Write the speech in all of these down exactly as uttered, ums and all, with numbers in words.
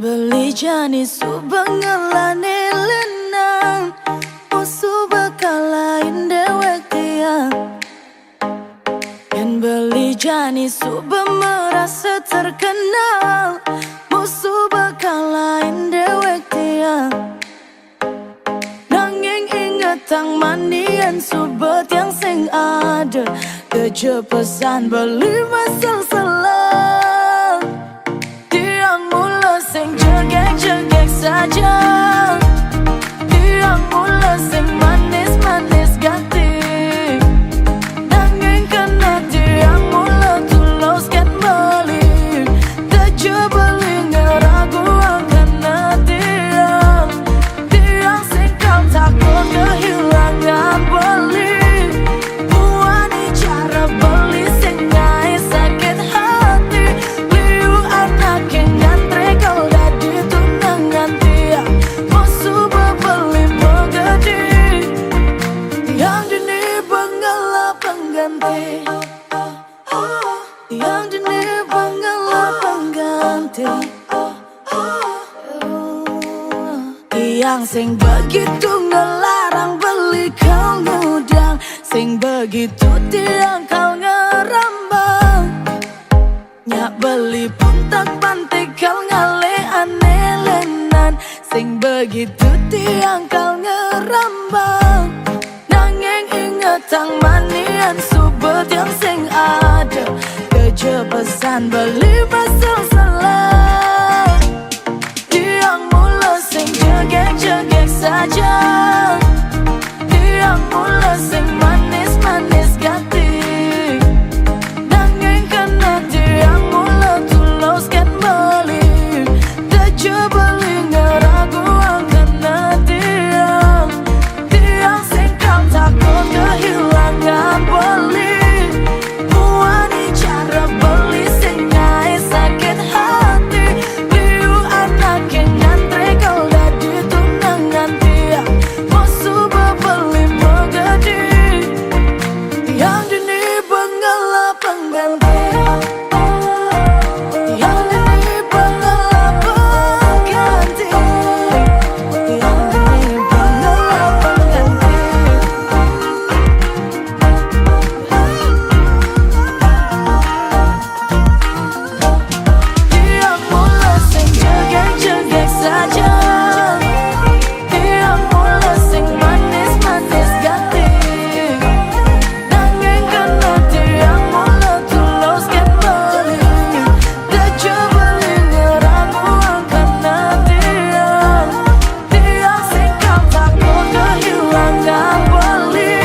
Beli jani suba ngelani linan, mo suba kalahin dewek tiang. Yan beli jani suba merasa terkenal, mo suba kalahin dewek tiang. Nanging ingetang manian suba tiang sing ada, keja pesan beli mesel selah. Tiang mula sing jegek-jegek saja, tiang mula sing manis-manis gati. Nanging kena tiang mula tuluskan beli, keja beli ngeraguang kena tiang. Tiang sing kal takut kehilangan beli. Buani cara beli sing ngai sakit hati. Liu anak yang ngantre kal dadi tunangan tiang, mo suba beli megedi. Tiang dini bengela pengganti. Tiang dini bengela pengganti. Tiang sing begitu ngelarang beli kal ngudang, sing begitu tiang kal ngerambang. Nyak beli pun tak pantik kal ngalih ane lenan, sing begitu tiang kal ngerambang. Nanging ingetang manian suba tiang sing ada, keja pesan beli mesel selah. Tiang mula sing jegek-jegek saja, tiang mula sing manis-manis gati. Nanging kena tiang mula tuluskan beli, keja beli ngeraguang kena tiang. Tiang sing kal takut kehilangan beli. Buani cara beli sing ngai sakit hati. Liu anak yang ngantre kal dadi tunangan tiang, mo suba beli megedi. Tiang dini bengela pengganti. Tiang dini bengela pengganti. Tiang dini bengela pengganti. Tiang mula sing jegek-jegek saja. Tiang mula sing manis-manis gati. Nanging kena tiang mula tuluskan beli, keja beli ngeraguang kena tiang. Tiang sing kal takut kehilangan beli.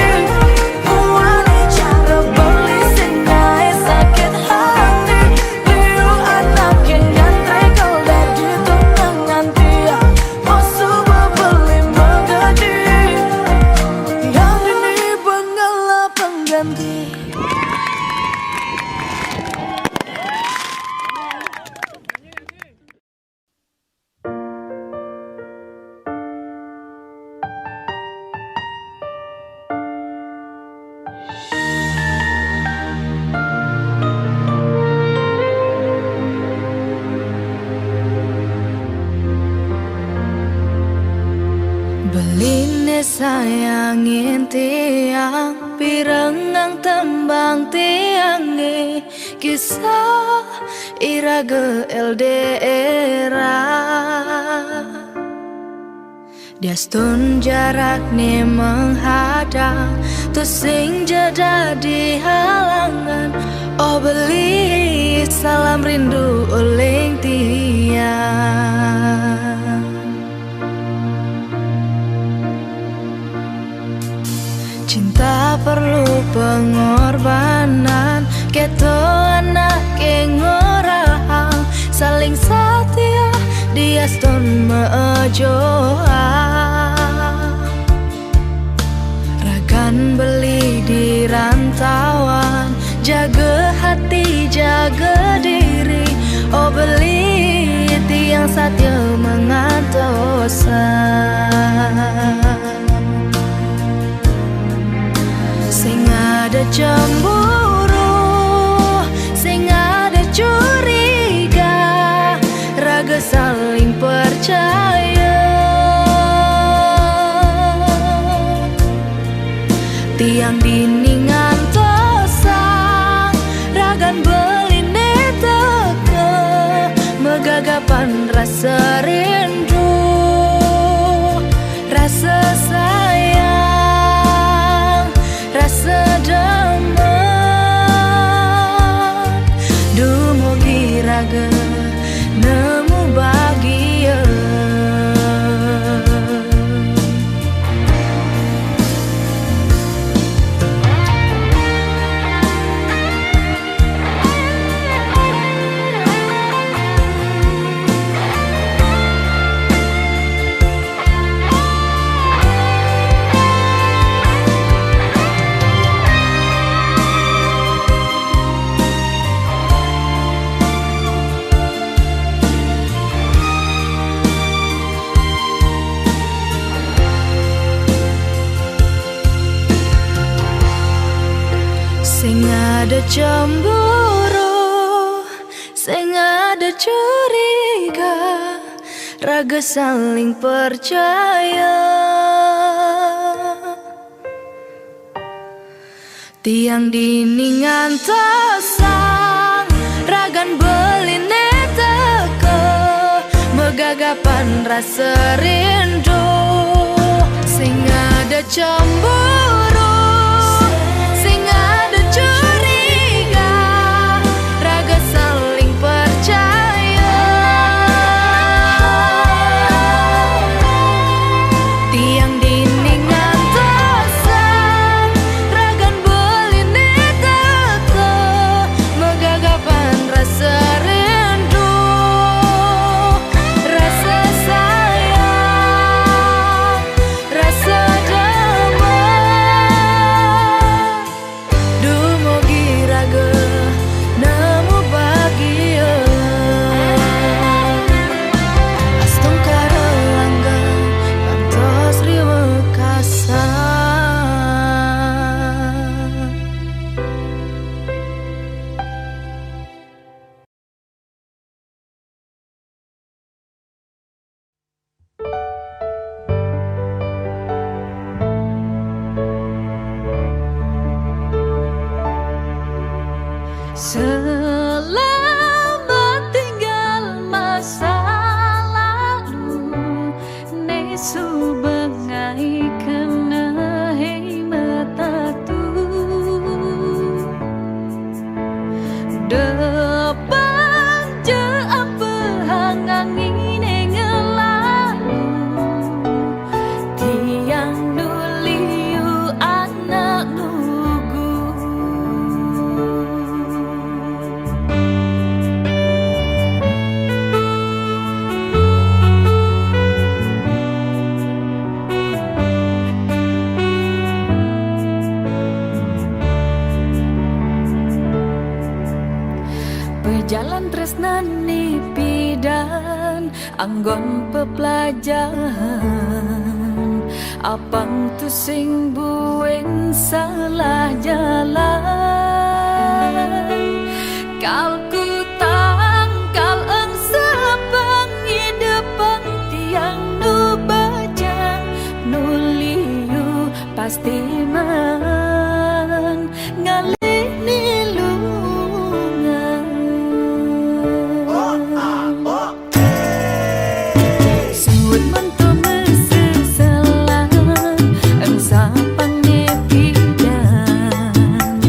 Buani cara beli sing ngai sakit hati. Liu anak yang ngantre kal dadi tunangan tiang, mo suba beli megedi. Tiang dini bengela pengganti. Beline sayangin tiang, pirengang tembang tiange, kisah iraga L D R. Diastun jarakne menghadang, tusing ja dadi halangan. Oh beli, salam rindu uling tiang. Cinta perlu pengorbanan, keto anak ke ngorahang, saling satia, diastun meojoang. Ragan beli di rantauan, jaga hati, jaga diri, oh beli tiang satia mengantosan. Sing ada cemburu, sing ada curiga, raga saling Tiang dini ngantosang, ragan beliné teka, megagapan rasa rindu, rasa sayang, rasa demen. Dumugi raga nemu bagia. Sing ada cemburu, sing ada curiga, raga saling percaya. Tiang dini ngantosang, ragan beliné teka, megagapan rasa rindu, sing ada cemburu, sing ada curiga, raga saling percaya. Tiang dini ngantosang, ragan beliné teka, megagapan rasa rindu, rasa sayang, rasa demen. Dumugi raga nemu bagia. Astungkara langgeng ngantos ri wekasan. Selamat tinggal masa lalu, né subengai kena hei metatu. Depan je apa hang angin ngelalu, tiang nu liu anak ngugu. Pejalan tresna ni pidan anggon pepelajahan, apang tusing buin salah jalan. Kal kutang kal engsapang idepang tiang nu bajang nu liu pasti man ngalih ni lungan. Suud manto meseselan, engsapang né pidan,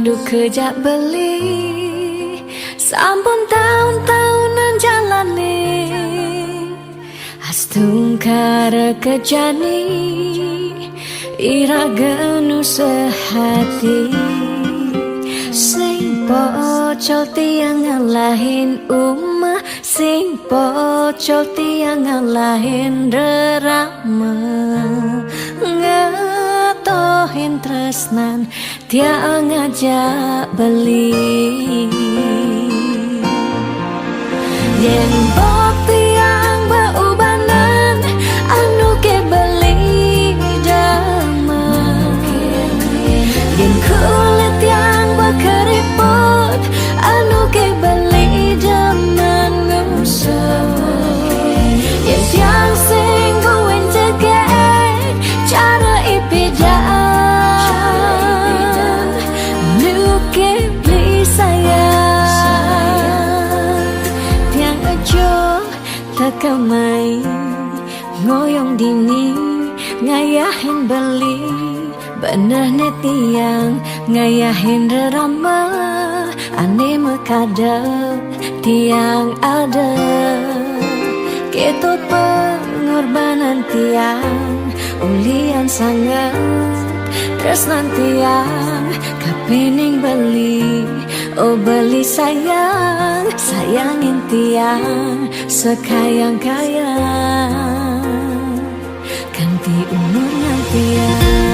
Duh kejak beli, sampun taun-taunan jalani. Astungkara kejani, iraga nu sehati. Sing pocol tiang ngalahin umah, sing pocol tiang ngalahin rerama. Ngetohin tresnan tiang ngajak beli. Yen bok tiang beubanan, anu ke beli damang. Yen kulit tiang bekeriput, anu ke beli damang ngusap. Yen tiang sing buin jegek, cara ipidang, nu ke beli sayang. Tiang ejo tekamai, ngoyong dini, ngayahin beli. Beneh ne tiang ngayahin rerama, ane mekada tiang ada. Keto pengorbanan tiang, ulian sanget tresnan tiang, kapining beli, oh beli sayang, sayangin tiang sekayang-kayang. Kanti umur ngantiang.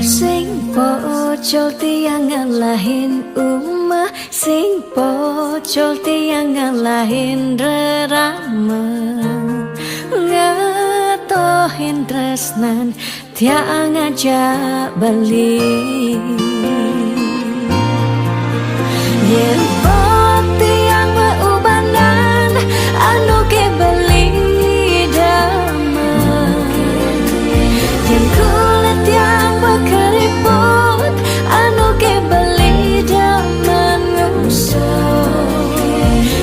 Sing pocol tiang ngalahin umah, sing pocol tiang ngalahin rerama. Ngetohin tresnan tiang ngajak beli. Yen bok tiang beubanan, anu ke beli damang. Yen kulit tiang bekeriput, anu ke beli damang ngusap.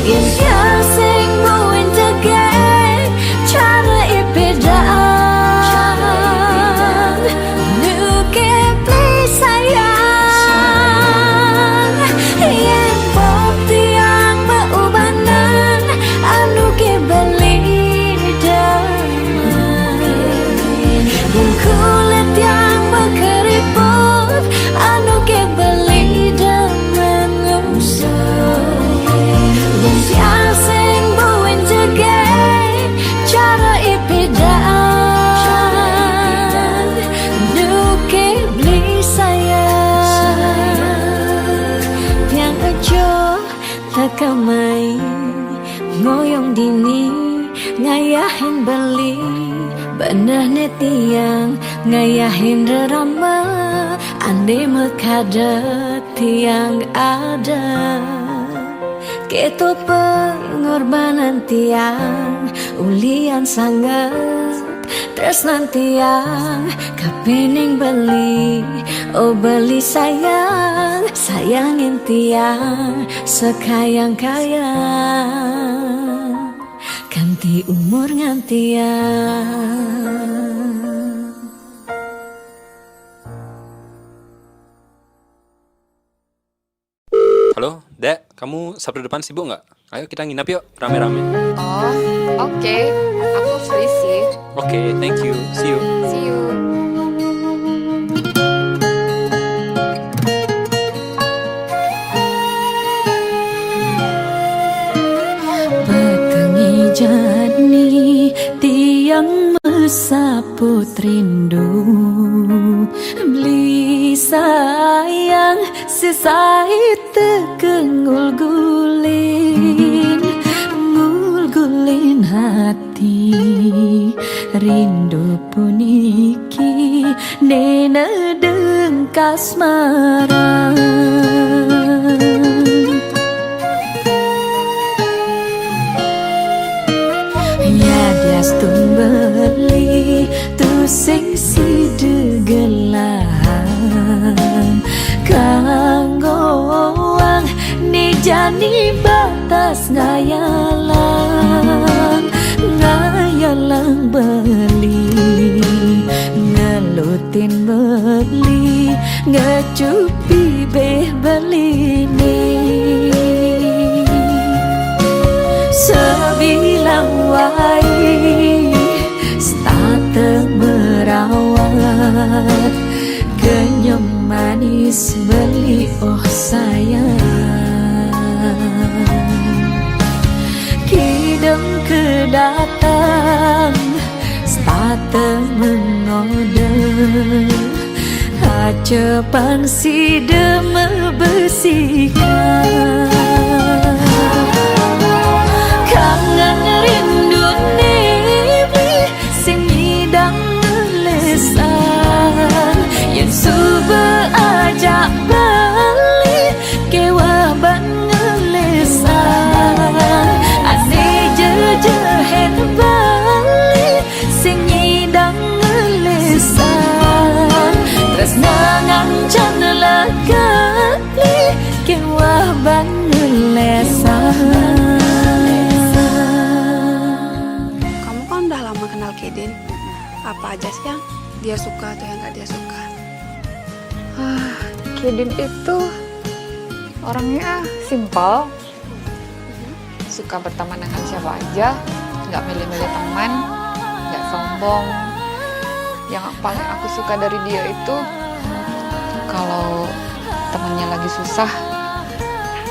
Yen tiang sing buin jegek, cara ipidang, nu ke beli sayang. Yen bok tiang beubanan, anu ke beli damang. Yen kulit tiang bekeriput, anu ke beli damang ngusap. Yen tiang sing buin jegek, cara ipidang, nu ke beli sayang. Tiang ejo tekamai, ngoyong dini, ngayahin beli. Beneh ne tiang ngayahin rerama, ane mekada tiang ada. Keto pengorbanan tiang, ulian sanget tresnan tiang, kapining beli, oh beli sayang, sayangin tiang sekayang-kayang, kanti umur ngantiang. Halo, Dek, kamu Sabtu depan sibuk nggak? Ayo kita nginap yuk, rame-rame. Oh, oke. Aku free sih. Oke, thank you. See you. See you. Peteng jani tiang mesaput rindu, beli sayang sesait teke ngulgulin, ngulgulin hati. Rindu puniki nena deng kasmaran. Nyadiastun beli tusing sida gelahan, kanggo wang nijani batas ngayalang, ngayalang beli, ngelutin beli, ngecupi beh belini. Sabilang wai setata merawat, kenyem manis beli, oh sayang. Kidem kedatang setata mengoda, aja pang sida mebesikan. Kangen rindu nebi sing nyidang ngelesan, yen suba ajak bali kewah ban ngelesan. Ane jejehen bali sing nyidang ngelesan, tresna ngancan lekali kewah ban ngelesan. Kamu kan udah lama kenal Kedin. Apa aja sih yang dia suka atau yang nggak dia suka? Ah, Kedin itu orangnya simpel, suka berteman dengan siapa aja, nggak milih-milih teman, nggak sombong. Yang paling aku suka dari dia itu, kalau temannya lagi susah,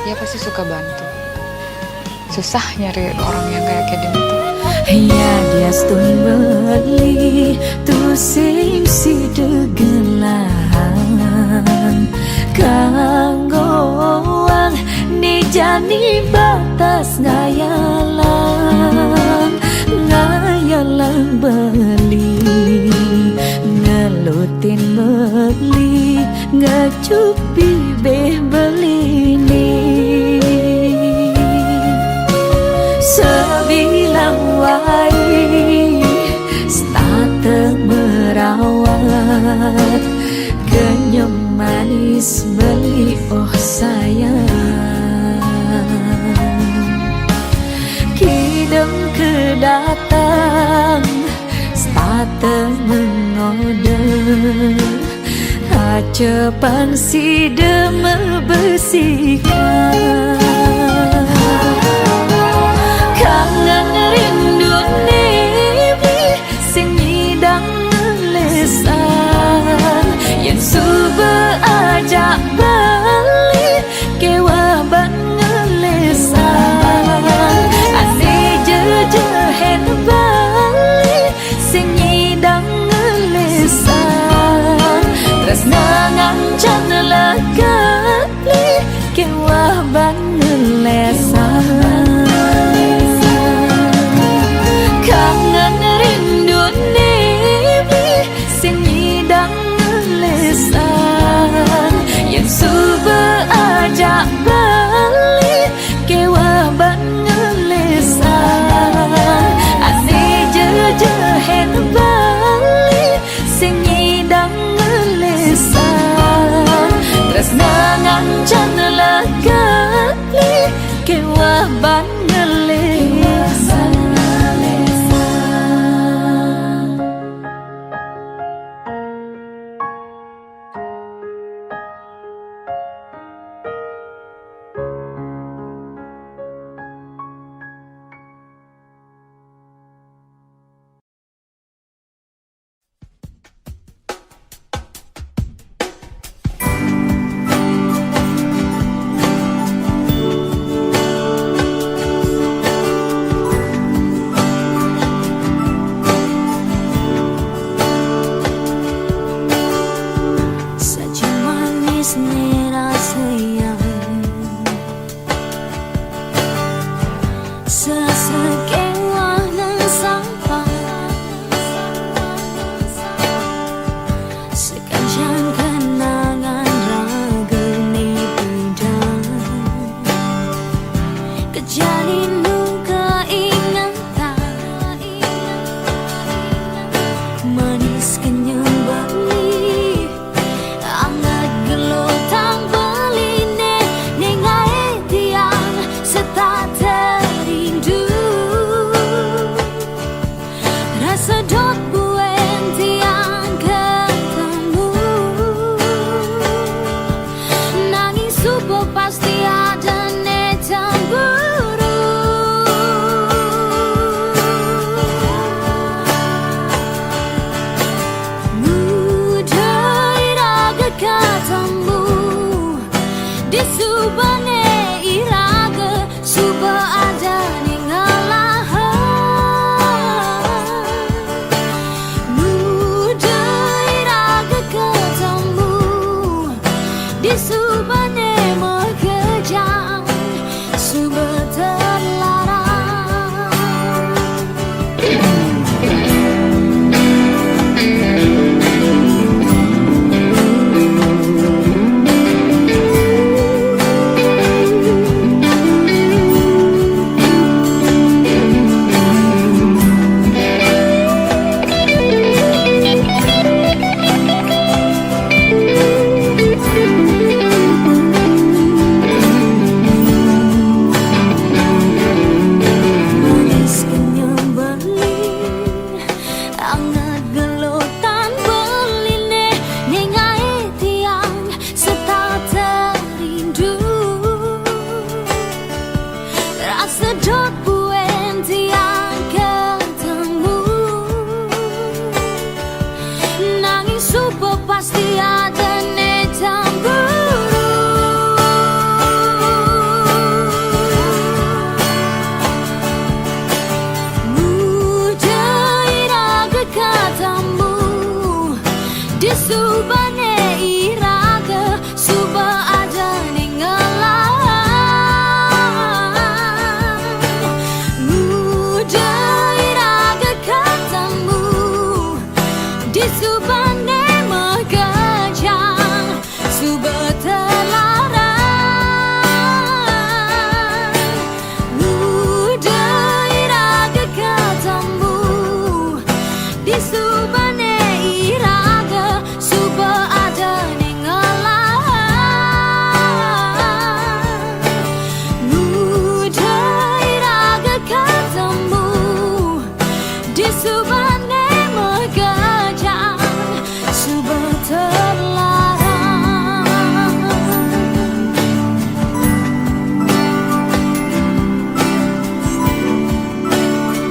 dia pasti suka bantu. Susah nyari orang yang kayak Kedin itu. Nyadiastun beli tusing sida gelahan, kanggo wang nijani batas ngayalang, ngayalang beli, ngelutin beli, ngecupi beh belini. Sabilang wai setata merawat, kenyem manis beli, oh sayang. Kidem kedatang setata mengoda, aja pang sida mebesikan. Kangen rindu nebi sing nyidang ngelesan, yen suba ajak bali kewah ban ngelesan. Ane jejehen bali sing nyidang ngelesan, tresna ngancan lekali kewah ban ngelesan. Kangen rindu nebi sing nyidang ngelesan, yen suba ajak bali kewah ban ngelesan. Ane jejehen bali sing nyidang ngelesan, tresna ngancan lekali kewah ban ngelesan. Saja manis nira sayang, sesek ewah nang sapa, sekancan kenang Sedot buen tiang ketemu, nanging suba pasti ada ne cemburu. Muda iraga ketemu, di subane iraga suba ada ne ngelah. Muda iraga ketemu, di subane megejang suba telarang. Muda iraga ketemu, di subane iraga suba ada ne ngelah. Muda iraga ketemu, di subane megejang suba telarang.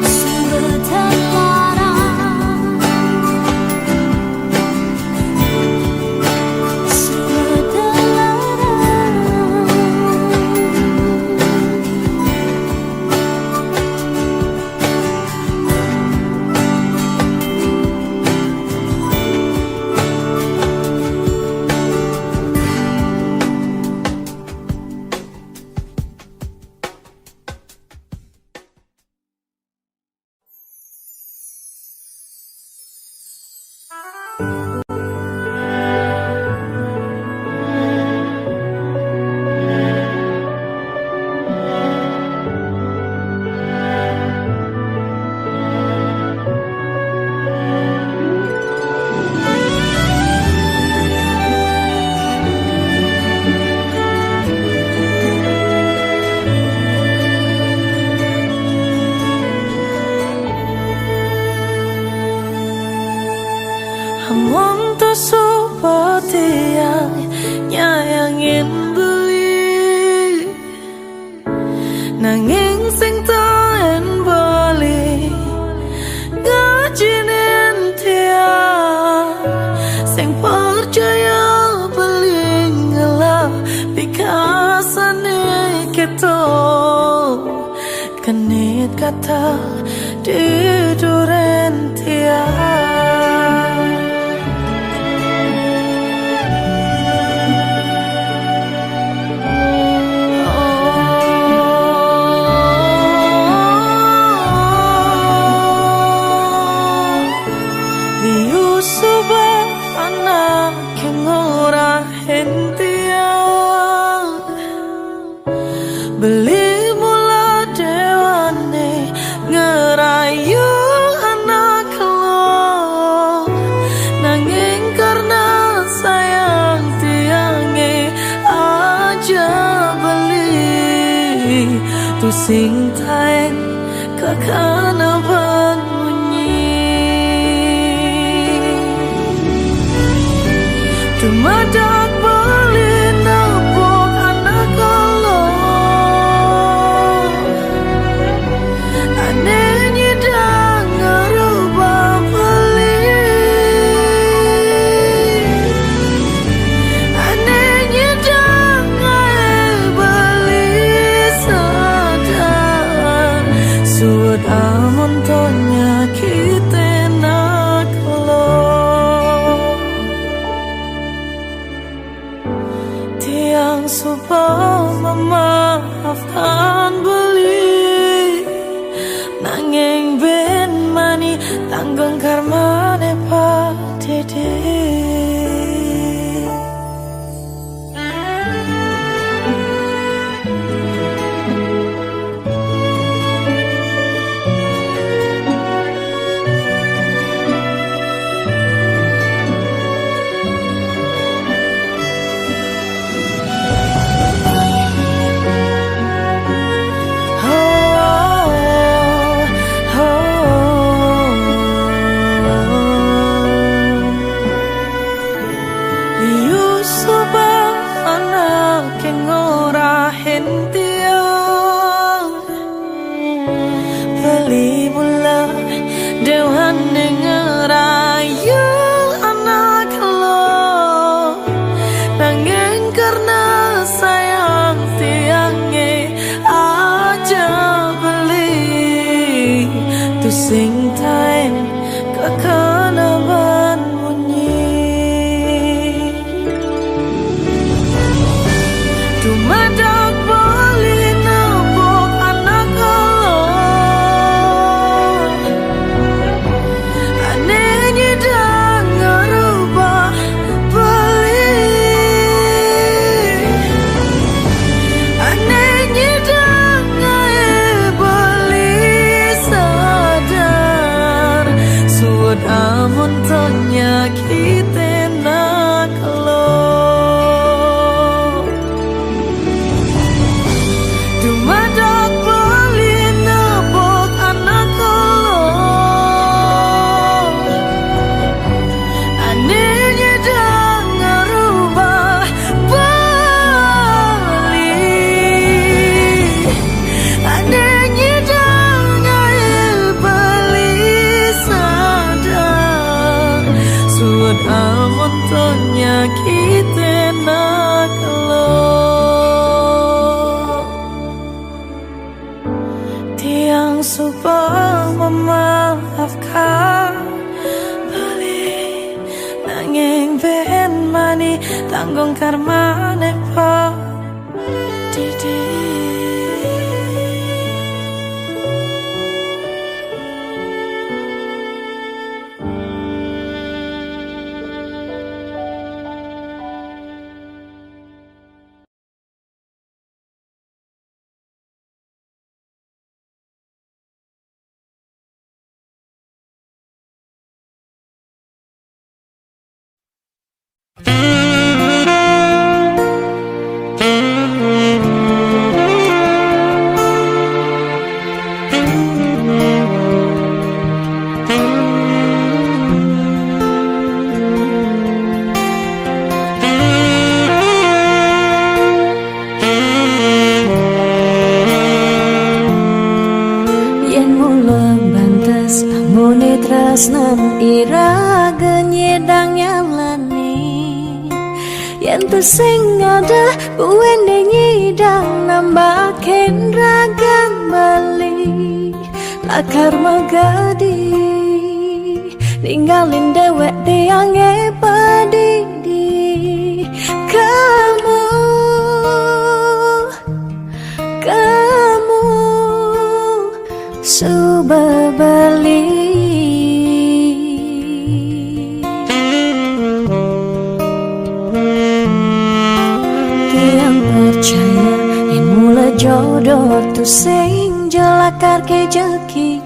Suba telarang. Amun tusu patiang nyayangin beli, nanging sing taen beli ngajinin tiang, sing percaya beli ngelah pikasane keto. Kenit kata di duren tiang. Biu suba anak kengurah hentiang. Beli mula dewane ngerayu anak lo, nanging karena sayang tiange aja beli tu sing taen kekana ban munyi. Dumadak beli nepuk anak lo, ane nyidang ngerubah beli. Ane nyidang ngae beli sadar, suud amun to nyakite nak lo. Tiang suba memaafkan beli, nanging ben mani tanggung karmane Pak Dede. Sing time, kakana ban munyi. Tumadak bali na bok anak Allah. Ane nyidang ngarubah bali. Ane nyidang ngai bali sadar. Suat amun tanya kite nak lo. Dumadak bali na bok anak Allah. Ane nyidang ngarubah bali. Ane nyidang ngai bali sadar. Suat amun tanya kite nak lo. Tiang suba memaafkan bali, nanging ben mani tanggung karmane padidi. Yen mula bantes amune tresnan iraga nyidang nyalani. Yen tusing ada buin nyidang nambahin ragan bali. Lakar magadi ninggalin dewek tiange padidi. Kamu, kamu suba bali. Tiang percaya yen mula jodoh tusing jelakarke jeki.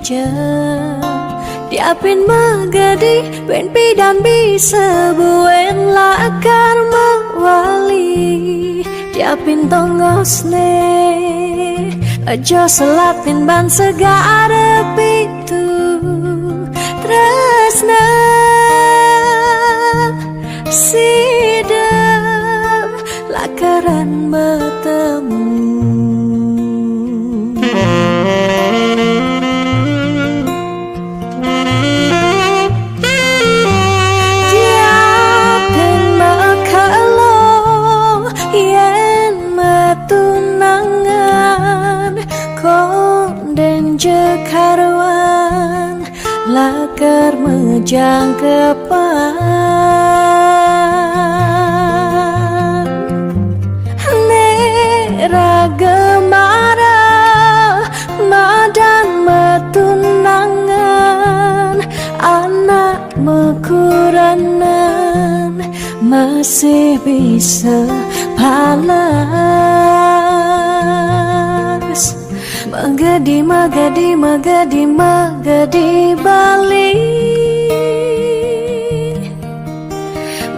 Diapin magadi, buin pidan bisa buin lakar mawali. Diapin tongosne, aja selatin ban segara pitu. Tresna sida lakaran betemu. Tiap den makelo yen matunangan, konden jekaruan lakar mejang ke pan. Nek raga marah madan matunangan, anak makuranan masih bisa palas. Magadi, magadi, magadi, magadi bali.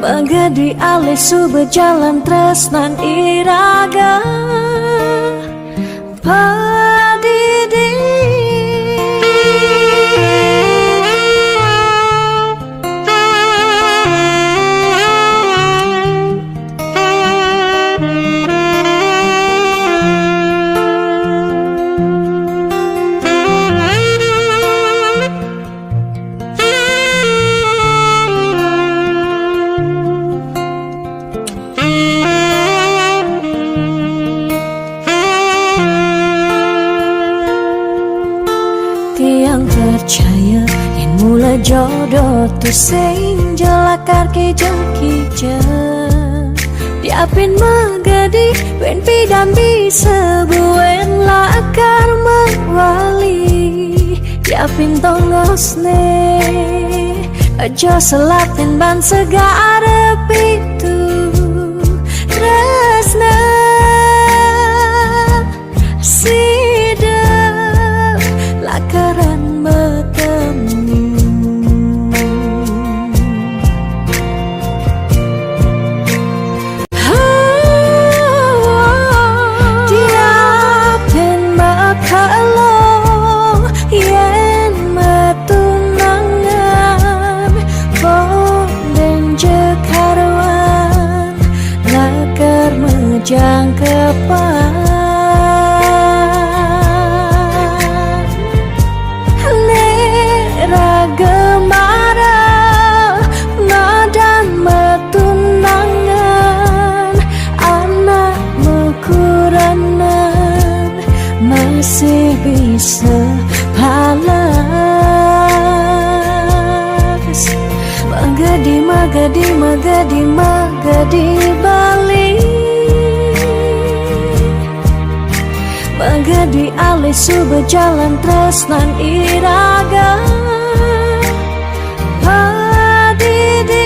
Magadi alih suba jalan tresnan iraga padidi. Percaya yen mula jodoh tu sing jelakar kija-kija. Diapin magadi wen pidan bisa buen lakar mawali. Diapin tongosne aja selatin ban segara pitu tresna. Sida lakaran betemu. Diapin bakalo yen matunangan, konden jekaruan lakar mejangkepan. Nek raga mara madan matunangan, anak mekuranan masih bisa palas. Magadi, magadi, magadi, magadi bali. Magadi alih suba jalan tresnan iraga padidi.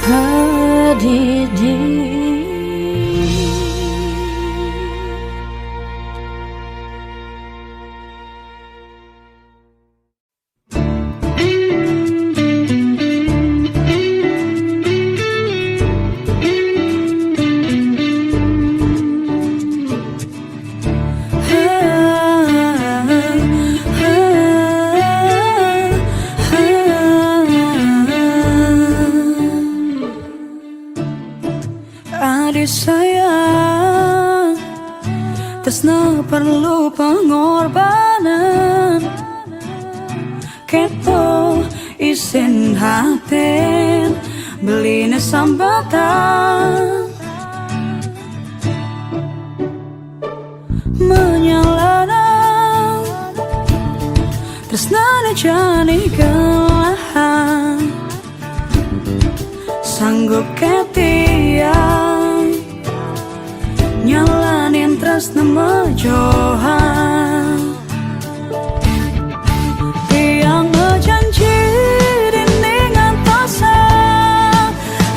Padidi. Adi sayang, tresna perlu pengorbanan. Keto isin hatin, beline sambatan. Menyalana tresnane jani kelahan. Sanggup ke tiang nyalanin tresna mejohan. Tiang bejanji dini ngantosa,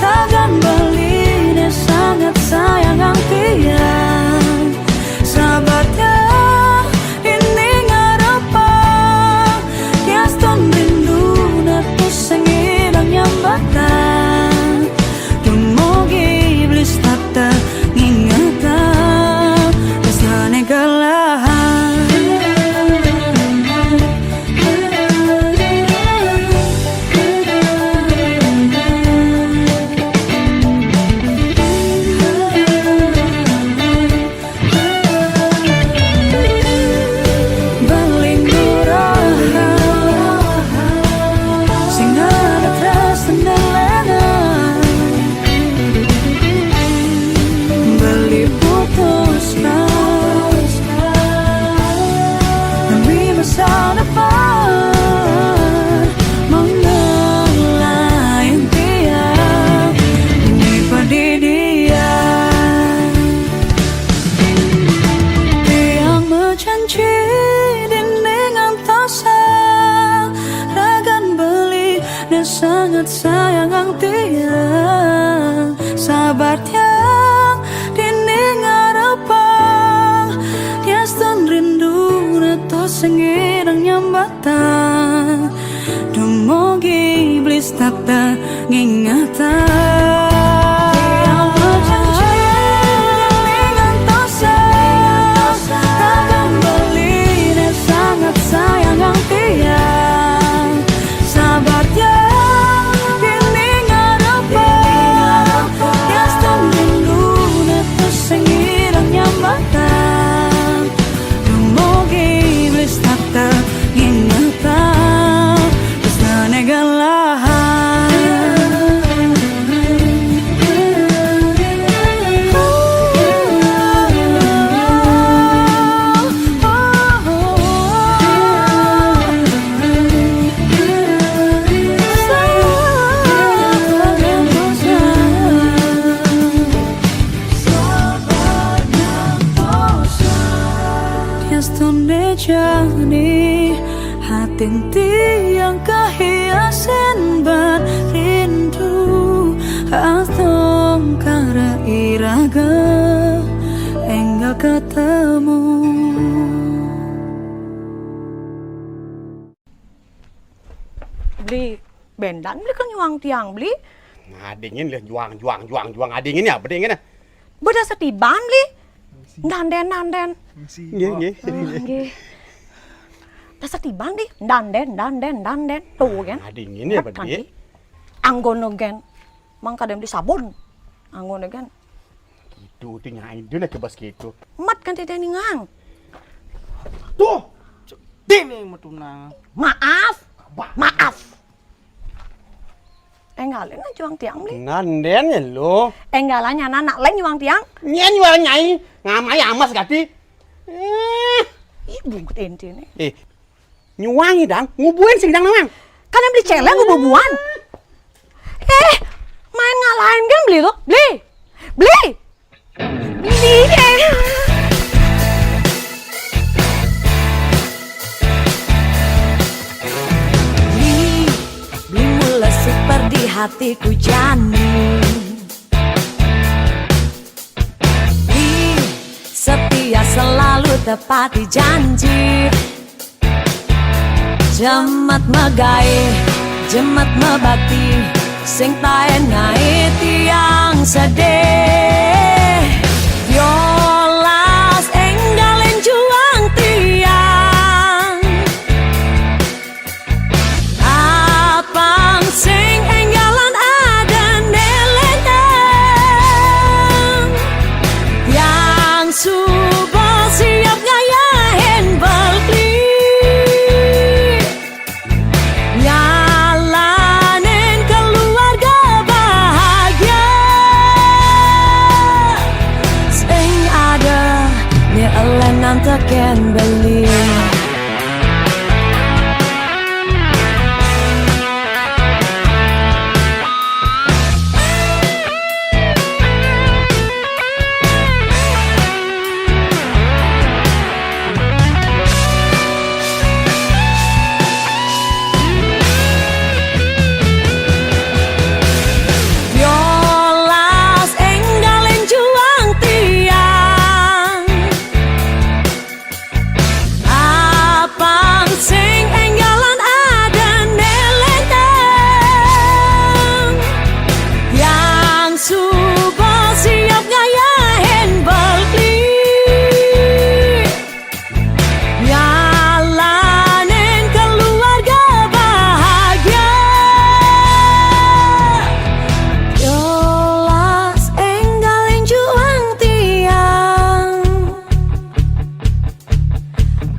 ragan beline sangat sayangang tiang. Sabar tiang dini ngarepang, tiaston rindu netu sengidang nyambatan. Dumugi beli setata ngingetang tresnane kelahan. Beli nurah sing ada tresna lena. Beli putuskan demi masa depan mengenai tiang ini padidian. Tiang bejanji dini ngantosa, ragan beline sangat sayangang tiang. Sabar tiang dini ngarepang, tiaston rindu netu sengidang nyambatan. Dumugi beli setata ngingetang. Tiang bejanji ngantosa, ragan beline sangat sayangang tiang. Sabar tiang dini ngarepang, tiaston rindu netu sengidang nyambatan. Dumugi beli setata ngingetang tresnane Tiang kahiasan ban rindu, atong kara iraga enggal ketemu. Beli, bendan beli ka nyuang tiang, beli. Nah, dingin lah, juang, juang, juang, juang. Ah, dingin ya, bedingin ya. Beda setiban, beli. Nanden, nanden. Nggih, nggih. Ah, nggih. Dasar tiban di, nanden, nanden, nanden. Tuh kan. Ah, dingin ya, bet kan, bedi. Anggona kan. Mangka dem di sabun. Anggona kan. Itu ti nyai dia nak kebas gitu. Mat kan tidak ningang. Tuh. Dini metunang. Maaf. Maaf. Enggalin juang tiang, beli. Nanden ya lo. Enggalan nyana nak lain juang tiang. Nyen jual nyai. Ngamai amas gati. Eh. Ih, bungut ente nih. Eh. Nyuangi dang, ngubuin sing dang nawang. Kan yang beli celeng ngububuan. Eh, main ngalahin kan beli tuh. Beli. Beli. Beli. Beli, beli mula super di hatiku jani. Beli setia selalu tepati janji. Jemet megai, jemet mebakti, sing taen ngae tiang sedih. Yolas enggalen juang tiang. Apang sing enggalan ada nelentang. Yang suba siap ngayahin beli. Nyalanin keluarga bahagia. Sing ada ni elen nanteken beli. Yolas enggalen juang tiang. Apang sing enggalan ada nelentang. Yang suba siap ngayahin beli. Nyalanin keluarga bahagia. Yolas enggalin juang tiang.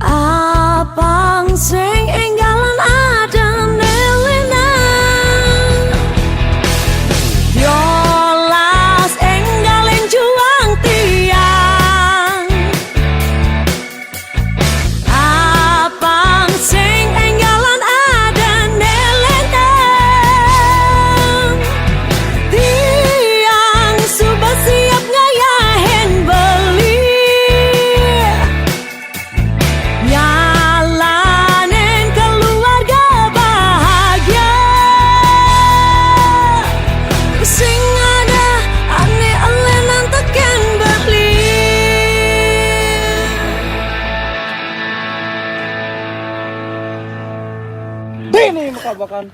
Apang sing enggalan ada nelenang. Yolas enggalin juang tiang. Apang sing enggalan ada nelentang. Tiang suba siap ngayahin beli. Nyalanin keluarga bahagia. Sing ada ane elenan teken beli. Dini makabakan.